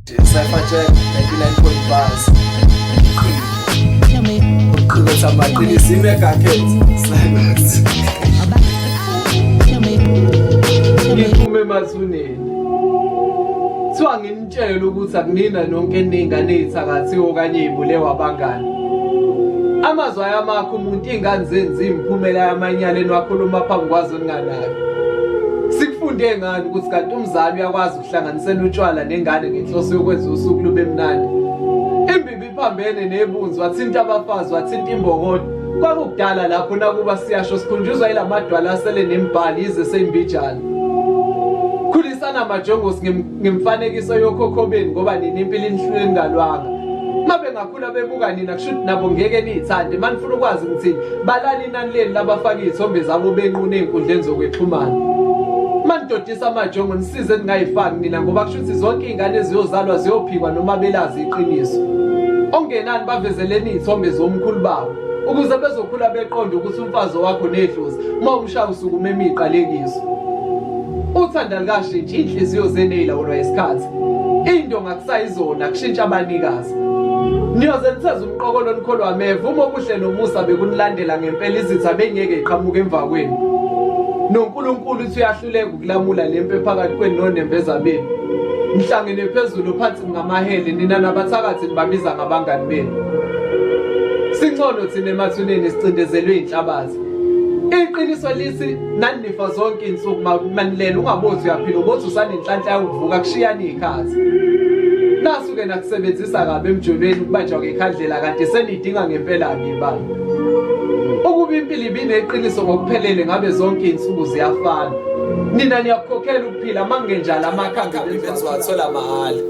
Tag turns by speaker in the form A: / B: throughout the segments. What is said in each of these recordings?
A: Cypher Jack 99 point bars. Uqhubetha amaqiniso imega kids. Silence. Ngiphume emathuneni. Kuthiwa nginitshele ukuthi akunina nonke eningane ey'thakathiwe okanye ey'bulewa abangani. Amazwi ayamakha umuntu iy'ngane zenza iy'mphumela yamanyala eniwakhuluma phambi kwazo ninganaki. Sikufunde ngani ukuthi kanti umzali uyakwazi Hlanganisela utshwala nengane ngenhloso yokwenza usuku lube mnandi. Imbibi iphambene nebunzi wathinta abafazi wathinta imbokodo. Kwakukudala lapho nakuba siyasho sikhunjuzwa yilamadwala asele nembhali yize seyimbijana. Khulisana majongosi ngemfanekiso yokhokho benu ngoba nina impilo inihlule ningalwanga. Uma bengakhula bebuka nina kusho ukuthi nabo ngeke niyithande. Uma nifuna ukwazi ngithini, balani inani lenu labafaka iy'thombe zabo benqunu ey'nkundleni zokwexhumana. Uma nidodisa amajongo nisize ningayifaki nina ngoba kusho ukuthi zonke iy'ngane eziyozalwa ziyophikwa noma belazi iqiniso. Okungenani bavezeleni iy'thombe zomkhulu babo ukuze bezokhula beqonde ukuthi umfazi wakho nedlozi uma umshaya usukuma emiqalekiso. Uthanda likashintshi iy'nhliziyo zenu ey'lawulwa isikhathi. Into ngakusayizona kushintsha abanikazi. Niyoze nitheze umqokolo nikholwa ameva uma okuhle nomusa bekunilandela ngempela izitha bengeke iqhamuke emva kwenu. NoNkulunkulu uthi uyahluleka ukulamula lempi ephakathi kwenu nonembeza benu. Nihlangene phezulu phansi ngamahele nina nabathakathi nibabiza ngabangani benu. Sincono thina emathuneni sicindezelwe inhlabathi. Iqiniso lithi nanifa zonke insuku manilela ungabothi uyaphila ubothi usanenhlanhla yokuvuka kushiyana izikhathi. Nasuke nakusebenzisa kabi emjolweni ukubanjwa ngekhandlela kanti senidinga ngempela ngibani. Ukuba impilo ibineqiniso ngokuphelele ngabe zonke izinsuku ziyafana. Nina niyakukhokhela ukuphila mangenjalo amakhambi
B: benziwathola mahhala.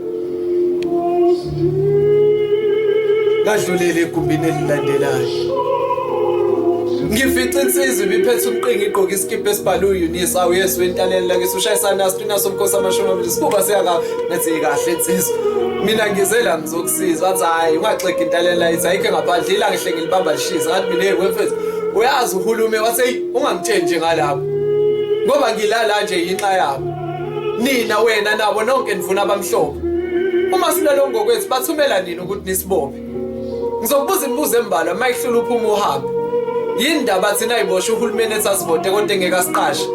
B: Ngadlulela egumbini elilandelayo. Ngifica insizwa ibiphethe umqingi igqoke isikibha esibhalwe u-Unisa. Awu Yesu entaleni lakithi ushayisana nasituna somkhosi amashumi amabili sibuka siyaka ngathi kahle insizwa. Mina ngize la ngizokusiza. Wathi hhayi ungaxegi intaleni lakithi ayikho ngaphandle ilanga hle ngilibamba lishisa. Ngathi mina hey wemfethu uyazi uhulume wathi hey ungangitsheli nje ngalapho. Ngoba ngilala nje yinxa yabo. Nina wena nabo nonke nifuna abamhlophe. Uma silwela ngokwethu bathumela nini ukuthi nisibophe? Ngizokubuza imibuzo embalwa uma ihlula uphuma uhambe. Yini ndaba thina ayiboshwe uhulumeni ethi asivote kodwa engeke asiqashe?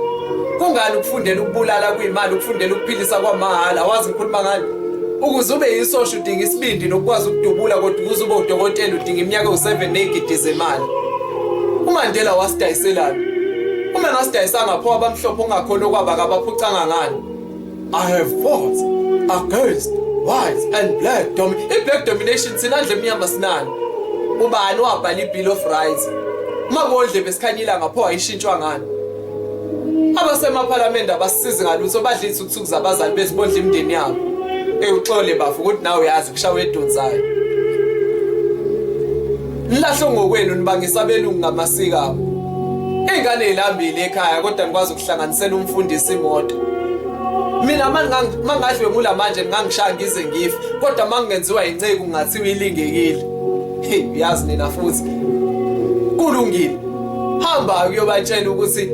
B: Kungani ukufundela ukubulala kuyimali ukufundela ukuphilisa kwamahhala awazi ngikhuluma ngani? Ukuze ube yisosha udinga isibindi nokukwazi ukudubula kodwa ukuze ube udokotela udinga iminyaka ewu-7 ney'gidi zemali. UMandela wasidayiselani? Uma engasidayisanga pho abamhlophe ongakhona okwabo akabaphucanga ngani? I have fought against white and black domi i-black domination thina ndle emnyama sinani. Ubani wabhala i-Bill of Rights? Uma kondle besikhanyile ngapho ayishintshwa ngani? Abasemaphalamende abasisizi ngalutho badla izithukuthuku zabazali bethu bondla imindeni yabo. Ey uxole bafo ukuthi nawe uyazi kushawa edonsayo. Nilahle ngokwenu nibangisa abelungu ngamasiko abo. Ingane ilambile ekhaya kodwa nikwazi ukuhlanganisela umfundisi imoto. Mina mangadlwengula manje ningangishaya ngize ngife kodwa mangingenziwa inceku ngathiwa ilingekile. Hey uyazi nina futhi. Kulungile. Hamba uyobatshela ukuthi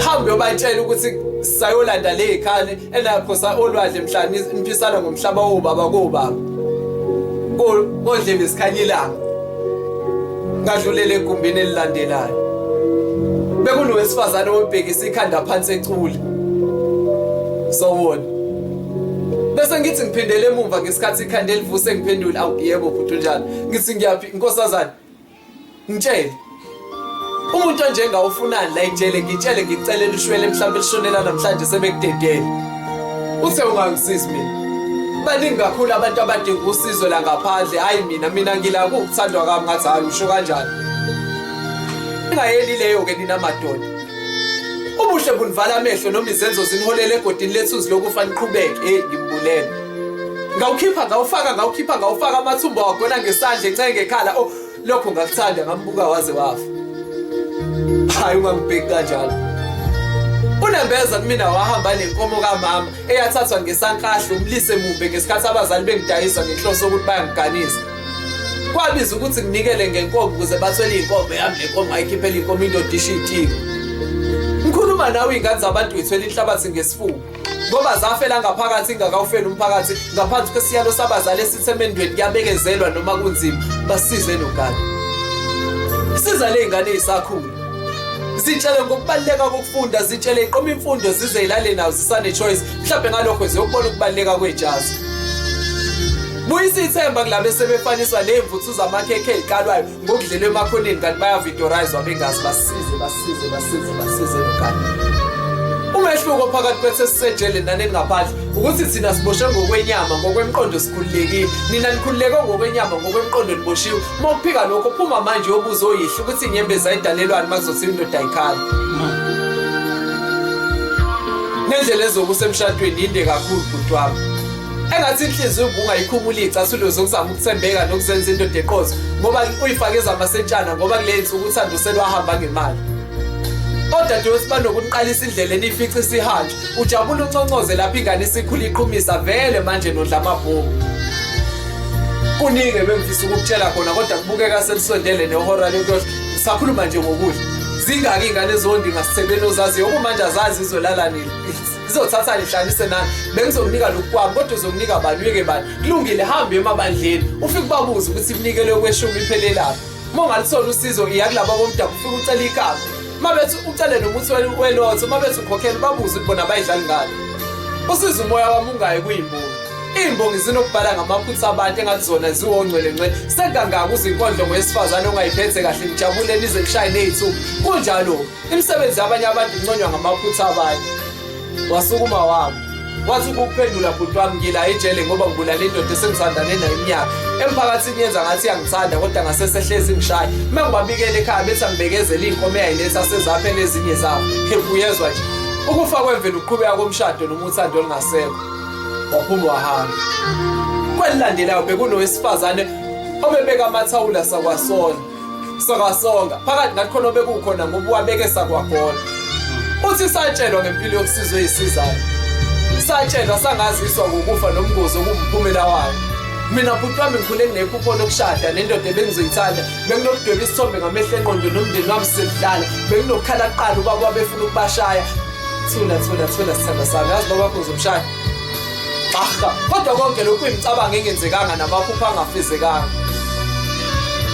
B: hamba uyobatshela ukuthi sayolanda le khane enaphosa olwandle mhla niphisana ngomhlaba wobaba kobaba. Kodlebe sikhanyilanga. Ngadlulela egumbini elilandelayo. Bekunowesifazane obhekisa ikhanda phansi ecula. Sawubona. Bese ngithi ngiphindele emumva ngesikhathi ikhanda elivuse ngiphendule awu yebo bhuti unjani? Ngithi ngiyaphi nkosazane? Ngitshele. Umuntu onjengawe ufunani la ejele ngitshele ngikucelela ushwele mhlawumbe lishonela namhlanje sebekudedele. Uthe ungangisizi mina. Baningi kakhulu abantu abadinga usizo la ngaphandle hayi mina mina ngila kuwukuthandwa kwami ngathi hayi usho kanjani. Ingayeli leyo ke nina madoda. Ubuhle bunivala amehlo noma izenzo ziniholela egodini lethunzi lokufa niqhubeke. Hey ngibulele. Ngawukhipha ngawufaka ngawukhipha ngawufaka amathumba wagona ngesandla encenge ekhala. Oh lokho ngakuthanda ngambuka waze wafa. Hayi ungangibheki kanjalo. Unembeza kumina wahamba nenkomo kamama eyathathwa ngesankahlu umlise mumbe ngesikhathi abazali bengidayisa ngenhloso yokuthi bayangiganisa. Kwabiza ukuthi nginikele ngenkomo ukuze bathwele inkomo yami le nkomo ngayikhiphela inkomo indoda isho itiki. Ngikhuluma nawe iy'ngane zabantu uyithwele inhlabathi ngesifuba. Ngoba zafela ngaphakathi ingakawufeli umphakathi ngaphansi kwesiyalo sabazali esithi emendweni kuyabekezelwa noma kunzima. Basize nogada. Siza ley'ngane ey'sakhula. Zitshele ngokubaluleka kokufunda, zitshele iqoma imfundo zize ilale nazo zisane choice. Mhlawumbe ngalokho ziyokubona ukubaluleka kwejazi. Buyisa ithemba kulabo esebefaniswa nezimvuthu zamakhekhe ezikalwayo ngokudlelwa emakhoneni kanti bayavidorizwa bengazi. Basize, basize, basize, basize nogada. Umehluko phakathi kwethu esisejele nani ngaphandle ukuthi thina siboshwe ngokwenyama, ngokwemqondo sikhululekile. Nina nikhululeke ngokwenyama, ngokwemqondo niboshiwe. Uma uphika lokho phuma manje uyobuza oyihlo ukuthi inyembezi ayidalelwani uma kuzothiwa indoda ayikhali. Nendlela ezokusa emshadweni yinde kakhulu bhuti wami. Engathi inhliziyo ubungayikhumula iy'cathulo zokuzama ukuthembeka nokuzenza indoda eqotho ngoba uyifake ezamasentshana ngoba kule nsuku uthando selwahamba ngemali. Odadewethu banokuqalisa indlela enifica isihanjwa. Ujabula unconcoze lapho ingane isikhula iqhumisa vele manje nodla amabhomu. Kuningi ebengifisa ukukutshela khona kodwa kubukeka selisondele nehora lokuyodla. Ngisakhuluma nje ngokudla. Zingaki iy'ngane ezondinga sithebeni ozaziyo okumanje azazi izolala nini. Izothatha nihlanise nani. Bengizokunika lokhu kwami kodwa uzokunika bani uyeke bani. Kulungile hambe emabandleni ufike ubabuze ukuthi iminikelo yokweshumi iphelelaphi. Uma ungalithola usizo iya kulaba bomdabu ufike ucele ikamba. Uma bethi ucele nomuthi welotho, uma bethi ukhokhela babuze ukuthi bona bayidlali ngani. Usiza umoya wami ungayi kuyimbongi. Iy'mbongi zinokubhala ngamaphutha abantu engathi zona ziwongcwele ngcwele. Sekangaka uzinkondlo ngowesifazane ongayiphethe kahle nijabule nize nishaye ney'thupha. Kunjalo imisebenzi yabanye abantu inconywa ngamaphutha abanye. Wasukuma wami. Wathi ukuphendula bhuti wami ngila ejele ngoba ngibulala indoda esengithandane nayo iminyaka. Emphakathini yenza ngathi iyangithanda kodwa ngasese hlezi ngishaya. Uma ngibabikela ekhaya bethi angibekezele iy'nkomo eyayiletha sezaphela ezinye zabo. Uyezwa nje. Ukufa kwemvelo ukuqhubeka komshado noma uthando olungasekho. Waphuma wahamba. Kwelilandelayo bekunowesifazane obebeka amathawula sakwasona. Sakasonga phakathi nathi khona obekukhona ngoba wabeke sakwagona. Uthi satshelwa ngempilo yokusizwa eyisizayo. Satshelwa sangaziswa ngokufa nomngozi okumphumela wayo. Mina bhuti wami ngikhule nginephupho lokushada nendoda ebengizoyithanda. Benginokudweba isithombe ngamehlo engqondo nomndeni wami sidlala. Benginokukhala kuqala ubaba wabefuna ukubashaya. Thula thula thula sithandwa sami. Yazi baba wakho uzomshaya. Aha, kodwa konke lokhu imicabango engenzekanga namaphupho angafezekanga.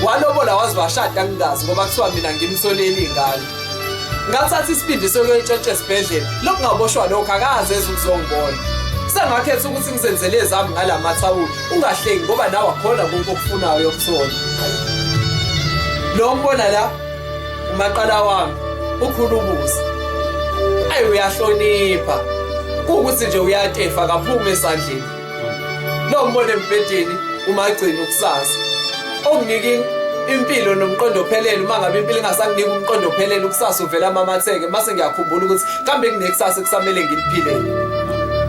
B: Walobola waze washada ngingazi ngoba kuthiwa mina ngimtholeli ingane. Ngathatha isibindi sokuyoyitshontsha esibhedlela. Lokhu ngaboshwa lokho akaze eze ukuzongibona. Sengakhetha ukuthi ngizenzele ezami ngala mathawula. Ungahleki ngoba nawe akhona konke okufunayo yokuthola. Lo mbona la umaqala wami ukhulu ubusa. Ayi uyahlonipha. Kuwukuthi nje uyatefa akaphumi esandleni. Lo mbona embhedeni umagcina ukusasa. Onginika impilo nomqondo ophelele uma ngabe impilo ingasanginika umqondo ophelele ukusasa uvela amamatheke mase ngiyakhumbula ukuthi kambe kunekusasa kusamele ngiliphilele.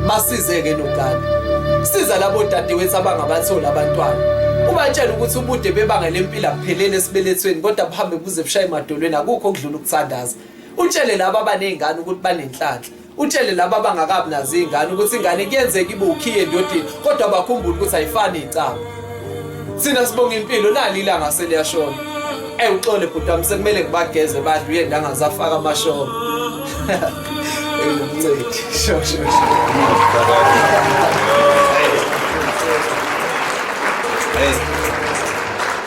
B: Basizeke nogana. Siza labo dadewethu abangabatholi abantwana. Ubatshela ukuthi ubude bebanga lempilo abuphelele esibelethweni kodwa buhambe buze bushaye emadolweni akukho okudlula ukuthandaza. Utshele laba abanezingane ukuthi banenhlanhla. Utshele laba abangakabi nazo izingane ukuthi ingane kuyenzeka ibe ukhiye endodeni kodwa bakhumbule ukuthi ayifani icaba. Thina sibonga impilo nali ilanga seliyashona. Ey uxole bhuti wami sekumele ngibageze badle uye ndangazafaka amashoba. Ey umncedi. Sho sho sho.
C: Hey.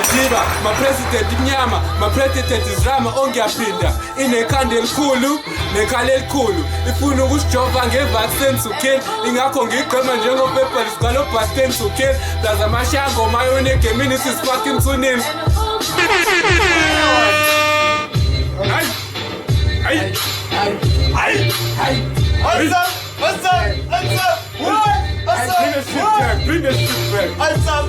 C: Jiba, my president imnyama, my president is Rama ongiyaphinda. Inekhanda elikhulu, nekhala elikhulu. Ifuna ukusijova nge-vaccine to kill. Ingakho ngigqema njengopepa lisigcwala obhasteni to kill. Plus amashango mayone egemini is fucking tuning. Hayi. Hayi. Hayi. Hayi.
D: What's up? What's up? What's up? What? What's
C: Bring the
D: up?
C: shit back. Bring the shit back.
D: What's up?